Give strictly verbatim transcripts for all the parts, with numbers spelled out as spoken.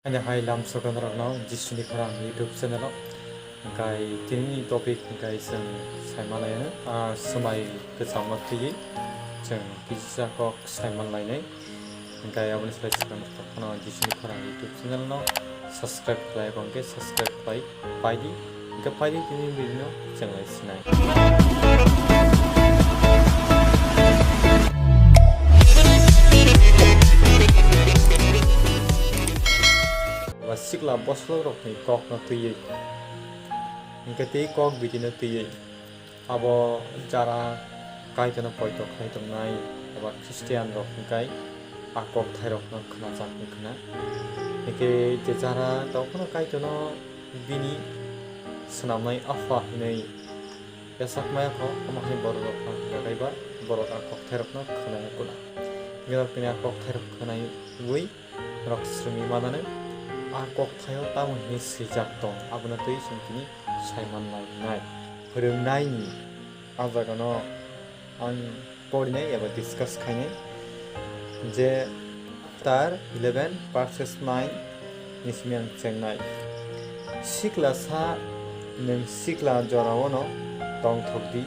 Ani hai lamsoganrokno Jisuni Khorang YouTube channel o. Hwnkhe tinini topic hwnkhe chwng saimanlaino, ah, swmai kwchangma twiwi chwng kisa kok saimanlainai. Hwnkhe aboni slai swkang phano Jisuni Khorang YouTube channel no subscribe khlai, hwnkhe subscribe khlai paidi. Hwnkhe paidi tini video no chwng lai sinai. Ba sikla boslokrokni kokno twiwi, hwnkhe tei kok bitino twiwi, abo jara Kaitorno poito khlai tongnai eba Khristianrok hwnkhe a kokthairokno khwnajak wngkha na. Hwnkhe je jara tongphano Kaitorno bini swnamnai Apha hwnwi yachakmaya kho, omo hai bororok hwnka kaiba borok a kokthairokno khwnaya kuna. Norok bini a kokthairok khwnaiwi norok swrwngwi mananw, a kokthaio tamo hwnwi swijak tong, abono twi chwng tini saimanlainai. Phwrwngnaini a jagano ang porinai eba discuss khainai je chapter eleven verses nine ni simi ang chengnai. Sikla sa, nwng sikla joraono tongthok di,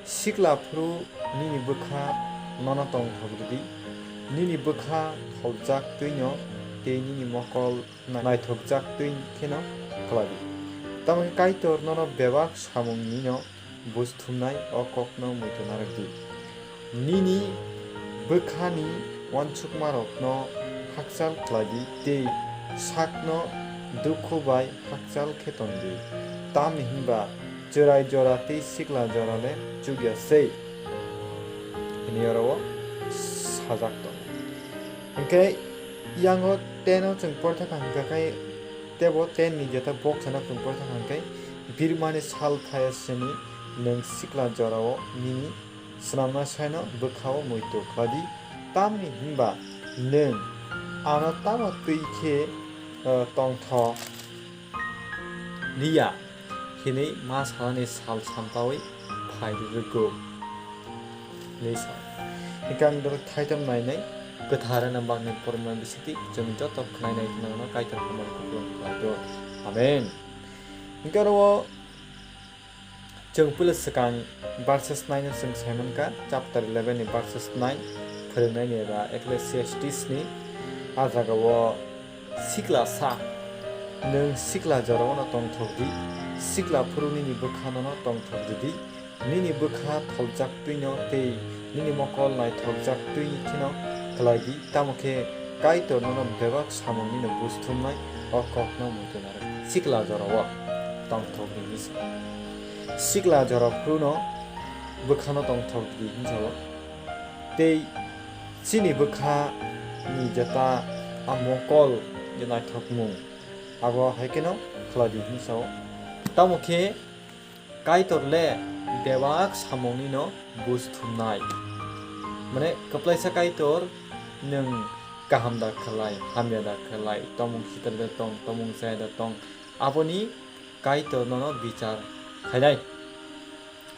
sikla phuru nini bwkha nono tongthok rw di, nini bwkha tholjak twino tei nini mokol naithokjak twi kheno khlai di. Tamo khe Kaitor nono bebak samungnino buj thumnai o kokno muitu narwk di. Nini bwkhani uansukmarokno hakchal khlai di tei sakno dukhu bai hakchal khe ton di. Tamni hwnba chwrai jora tei sikla jora le chukya sei hwnwi oro o sajak tongo. Hwnkhe yango ten o chwng porikha hwnkha khe tebo ten ni jeta boksano chwng porikha hwnkhe birmani sal phaiya sini nwng sikla jorao nini swnamna saino bwkhao muitu khlai di, tamni hwnba nwng ano tamo twi khe, eh, tongthok liya hinwi ma salani sal sampaui phai rwrwgo hinwi sa. Hwnkhe ang doro thaitam nainai kwthar wngna bagni porma bisingtwi chwng joto khwnainai khwnano Kaitor hamari kupulung khlai do. Amen. Hwnkhe oro o chwng puila swkang verses nine no chwng saimankha, chapter eleven ni verses nine, phwrwngnaini eba Ecclesiastes ni. A jagao sikla sa, nwng sikla jorao no tongthok di, sikla phuru nini bwkha nono tongthok rw di, nini bwkha tholjak twino tei nini mokol naithokjak twi kheno khlai di, tamo khe Kaitor nono bebak samungnino buj thumnai o kokno muitu narwk. Sikla jorao tongthok di hinwi sa. Sikla jora phuru no bwkhano tongthok di hinwi sa-o. Tei chini bwkha ni jeta a mokol je naithokmung abo hai kheno khlai di hinwi sa-o. Tamo khe Kaitor le bebak samungnino buj thumnai. Mane kwplaisa Kaitor nwng kaham da khlai, hamya da khlai, tomung sitra da tong, tomung chaya da tong, aboni Kaitor nono bichar khainai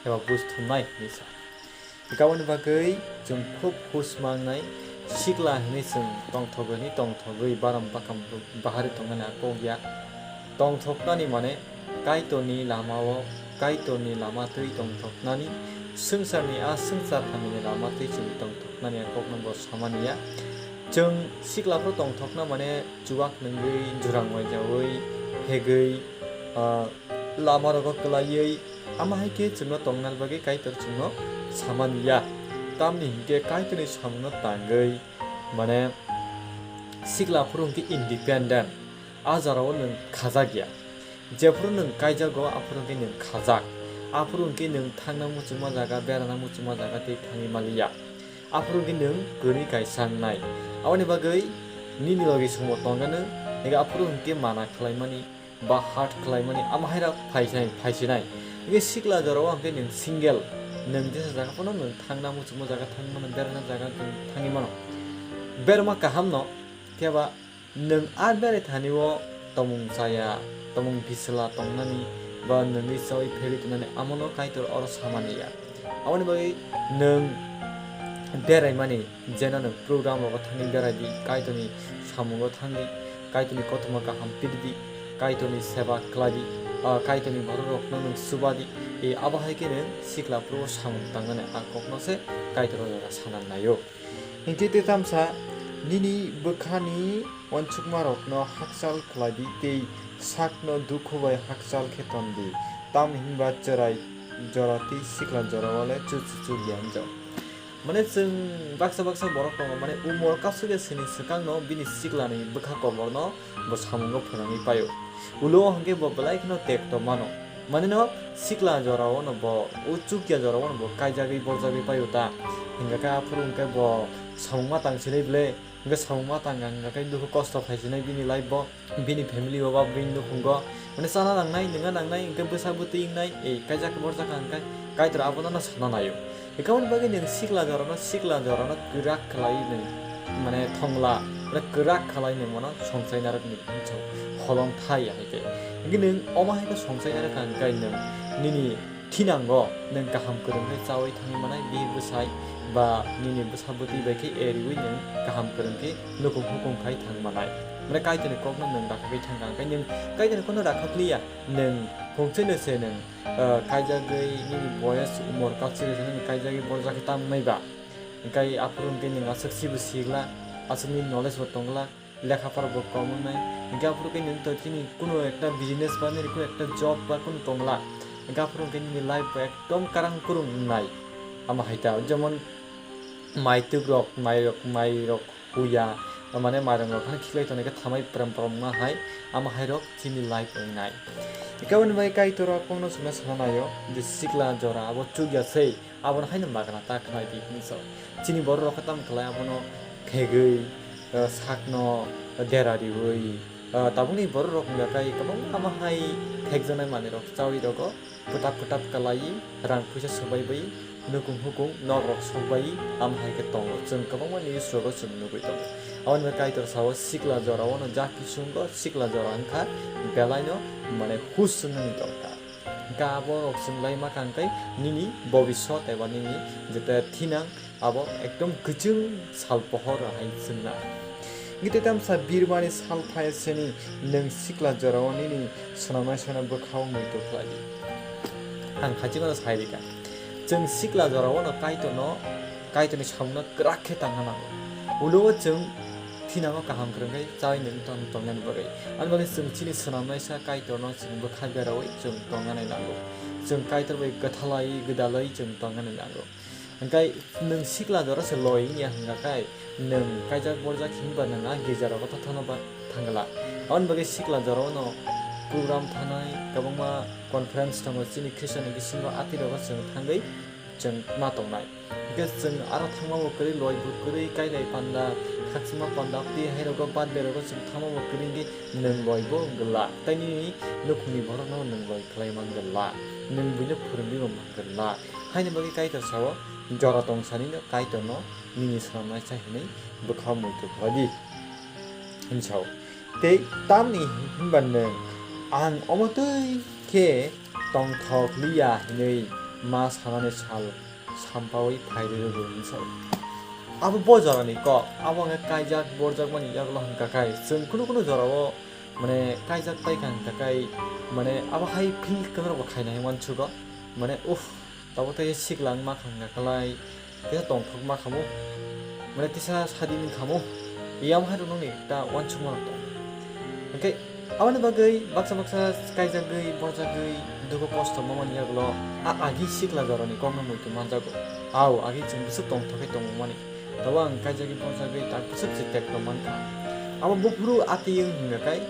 eba buj thumnai hinwi sa. Hwnkhe aboni bagwi chwng khub hus mangnai, sikla hinwi chwng tongthok hinwi tongthogwi barom bakam bahari tongnani a kok ya. Tongthoknani mane Kaitorni lamao, Kaitorni lama twi tongthoknani, swngcharni a swngchar hamini lama twi chwng tongthoknani a kokno bo samani ya. Chwng siklaphuru tongthokna mane chuwak nungwi, jurang waijaui, phegwi, ah, lamarogo kwlaiwi, ama hai khe chwngno tongnani bagwi Kaitor chwngno samani ya. Tamni hinkhe Kaitorni samungno tangwi, mane, sikla phuru hinkhe independent, a jorao nwng khajak ya. Jephuru nwng kaijago, aphuru hinkhe nwng khajak. Aphuru hinkhe nwng thangna muchungma jaga, berana muchungma jaga tei thangwi maliya. Aphuru hinkhe nwng kwrwi kaisa wngnai. Aboni bagwi nini logi songbo tongna nwng, hinkhe aphuru hinkhe mana khlaimani, ba hurt khlaimani ama haira phaisinai, phaisinai. Hinkhe sikla jorao hinkhe nwng single, nwng jesa jaga phano nwng thangna muchungma jaga thangmano, berana jaga nwng thangwi mano. Berma kahamno, phiya ba nwng a berai thani o tomung chaya, tomung bisla tongnani, ba nwngwi chaui phegwi tongnani amono Kaitor oro samani ya. Aboni bagwi nwng beraimani, jeno nwng program rogo thangwi berai di, Kaitorni samungo thangwi, Kaitorni kothoma kaham pirdi, Kaitorni seba khlaidi, ah, Kaitorni bororokno nwng subadi, e, abo hai khe nwng sikla phuru samung tangnani a kokno se Kaitor o jora sana naio. Hinkhe tei tamsa nini bwkhani uansukmarokno hakchal khlaidi tei sakno dukhu bai hakchal khe tondi, tamhinba chwrai jora tei sikla jora o le chuchu chuk ya wngjao. Mane chwng baksa baksa borok tongo, mane umor kasugya sini swkangno bini siklani bwkha koborno bo samungo phwnangwi paio. Ulo o hwnkhe bo belai kheno tekto mano. Mane no sikla jorao no bo, o chukya jorao no bo kaijagwi borjagwi paio ta. Hingkha khe aphuru hwnkhe bo samung ma tang sinai ble, hwnkhe samung ma tang hwnkha khe dukhu kosto phai sinai bini life bo. Bini family o ba bini nukhungo, mane, chana nangnai, nungna nangnai, hwnkhe bwsa bwtwi wngnai, ei, kaijak borjak hwnkhe Kaitor abono no sana naio. Hwnkhe aboni bagwi nwng sikla jorano, sikla jorano kwrak khlai nwng, mane, thongla, mane, kwrak khlai nwng bono songchai narwkni hinwi holong thai ya hai khe. Hwnkhe nwng omo hai khe songchai narwk hwnkhe nwng nini thinango nwng kaham kwrwng khe chaui thangwi manai, bihik bwsai ba nini bwsa bwtwi bai khe eriui nwng kaham kwrwng khe nukung hukung khai thang manai. Mane Kaitorni kokno nwng rakhagwi thangkha, hwnkhe nwng Kaitorni kokno rakhakliya, nwng phungcheno se nwng, ah, kaijagwi nini boyes umor kalsiri se nwng kaijagwi borjak khe tam wngnai ba? Hwnkhe aphuru hwnkhe nwng aswk sibo sigla, aswk nini knowledge bo tongla, lekha pora bo kom wngnai. Hwnkhe aphuru khe nwng to chini kuno ekta business ba nini kuno ekta job ba kuno tongla. Hwnkhe aphuru hwnkhe nini life bo ekdom karang kurung wngnai. Ama hai ta, jemon maituk rok, mai rok, mai rok huya, mane mairang rok kheno khiklai tongnai khe thamai pram pram ma hai, ama hai rok chini life wngnai. Hwnkhe aboni bagwi Kaitor o kokno chwngno sana naio je sikla jora abo chukya sei. Abono haino magna ta khlai di hinwi sao. Chini borok rok khe tamo khlai abono khegwi, eh, sakno dera riwi, eh, tabukni borok rok wngya khe kwbangma ama hai khekjaknai manwi rok chaui rogo kwtap kwtap kwlaiwi rang puisa swbai bai nukung hukung nok rok sokbai ama hai khe tongo. Chwng kwbangma news rogo chwng nugwi tongo. Aboni bagwi Kaitor sao sikla jora o no jak kisungo sikla jora wngkha belaino mane hus wngnani dorkar. Hwnkhe abo rok chwng lai ma kang khe nini bobisot eba nini jeta thinang abo ekdom kwchwng sal pohor hai chwngna. Hwnkhe tei tamsa birmani sal phai seni nwng sikla jorao nini swnamnai sano bwkhao muitu khlai di. Ang khachi mano sai rika. Chwng sikla jorao no Kaitorno, Kaitorni samungno kwrak khe tangna nango. Ulo o chwng thinango kaham kwrwng khe chai nwng tong tongnani bagwi. Ani bagwi chwng chini swnamnaisa Kaitorno chwng bwkha beraui chwng tongnani nango. Chwng Kaitor bai kwthalai gwdalwi chwng tongnani nango. Hwnkhe nwng sikla jora se loi wngya hwnkha khe nwng kaijak borjak hinba nwng a girja rogo tha thangno ba thangla. Aboni bagwi sikla jorao no program thanai kwbangma conference tongo chini Christian ni bisingo atwi rogo chwng thangwi chwng ma tongnai. Hwnkhe chwng aro thangma bo kwrwi, loi bo kwrwi, kailai panda, khakchangma panda, tei hai rogo birthday rogo chwng thangma bo kwrwi hwnkhe nwng loi bo wng glak. Tei nini nukhungni borokno nwng loi khlai man glak. Nwng buino phwrwngwi bo man glak. Haini bagwi Kaitor sao, jora tong sanino Kaitorno nini swnamnaisa hinwi bwkha muitu khlai di. Hini sao. Tei tamni hinba nwng, "Ang omo twi khe tongthok liya," hinwi ma sanani sal sampaui phai rwrwgo hini sao. Abo bo jorani kok, abo hwnkhe kaijak borjakmani yagulo hwnkha khe chwng kunu kunu jorao mane kaijak paikha hwnkha khe mane abo hai feel kwrwngbo khaina hai uansukgo, mane uff. Tabuk tei sikla wng ma kha wngkha khlai, tei tongthok ma khamu, mane tisa sadi wng khamu, yang hai rok nokni ta uansukma rok tong. Hwnkhe aboni bagwi baksa baksa kaijagwi, borjagwi, dukhu kosto ma mani yagulo a agi sikla jorani kokno muitu manjago. Au, agi chwng bwswk tongthok khe tongmani. Tabuk ang kaijagwi borjagwi tak bwswk se tekto mankha. Abo buphuru atwi wng hwnkha khe,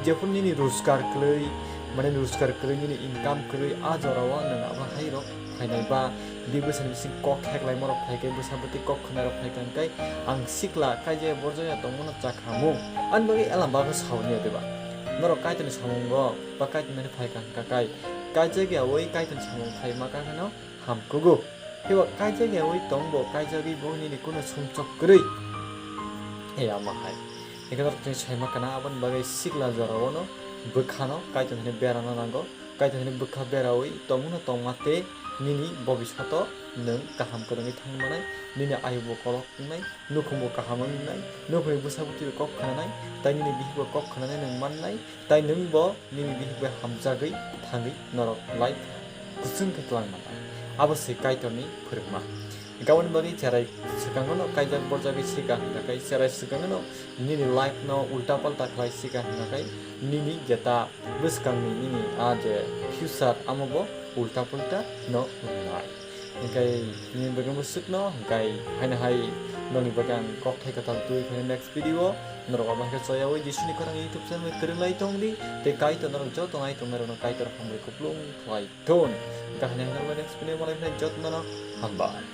jephuru nini rojgar kwrwi, mane rojgar kwrwi, nini income kwrwi, a jorao nwng abo hai rok phainai ba, bini bwsani bising kok kheklaima rok phai khe, bwsa bwtwi kok khwnai rok phai kha hwnkhe, ang sikla kaijagwi borjagwi tongmano cha khamung. Ani bagwi elam bagwi sauni ya diba? Norok Kaitorni samungo ba Kaitorni phai kha hwnkha khe, kaijagwi awi Kaitorni samung phaima kha kheno hamkugo. Phiya kaijagwi awi tongbo, kaijagwi bo nini kuno sumsok kwrwi. He ama hai. Hwnkhe norok tini saima kana, aboni bagwi sikla jorao no bwkhano Kaitor hwnwi berana nango. Kaitor hwnwi bwkha beraui tongmano tongma tei nini bobiswato nwng kaham kwrwngwi thang manai, nini ayukbo kolok wngnai, nukhungbo kaham wngnai, nukhungni bwsakbo twibo kok khnanai, tai nini bihikbo kok khnanai nwng mannai, tai nwngbo nini bihikbo hamjagwi thangwi norok life kwchwng khe twlang manai. Abo se Kaitorni phwrwngma. Gaboni bagwi cherai swkango no kaijak borjagwi sika hwnkha khe, cherai swkango no nini life no ulta palta khlai sika hwnkha khe, nini jeta bwskangni nini a je future amo bo ulta pulta no wngnai. Hwnkhe nini bagwi mwswkno, hwnkhe haino hai nokni bagwi ang kokthai kwtal twi phai next video o. Norok abo hai khe choyaui Jisuni khorang YouTube channel bai kwrwng lai tong di, tei Kaitor norok joto nai tongnai rokno Kaitor hambai kuplung khlai thun. Hwnkhe haino hai norok next video malai phai jotno no hambai.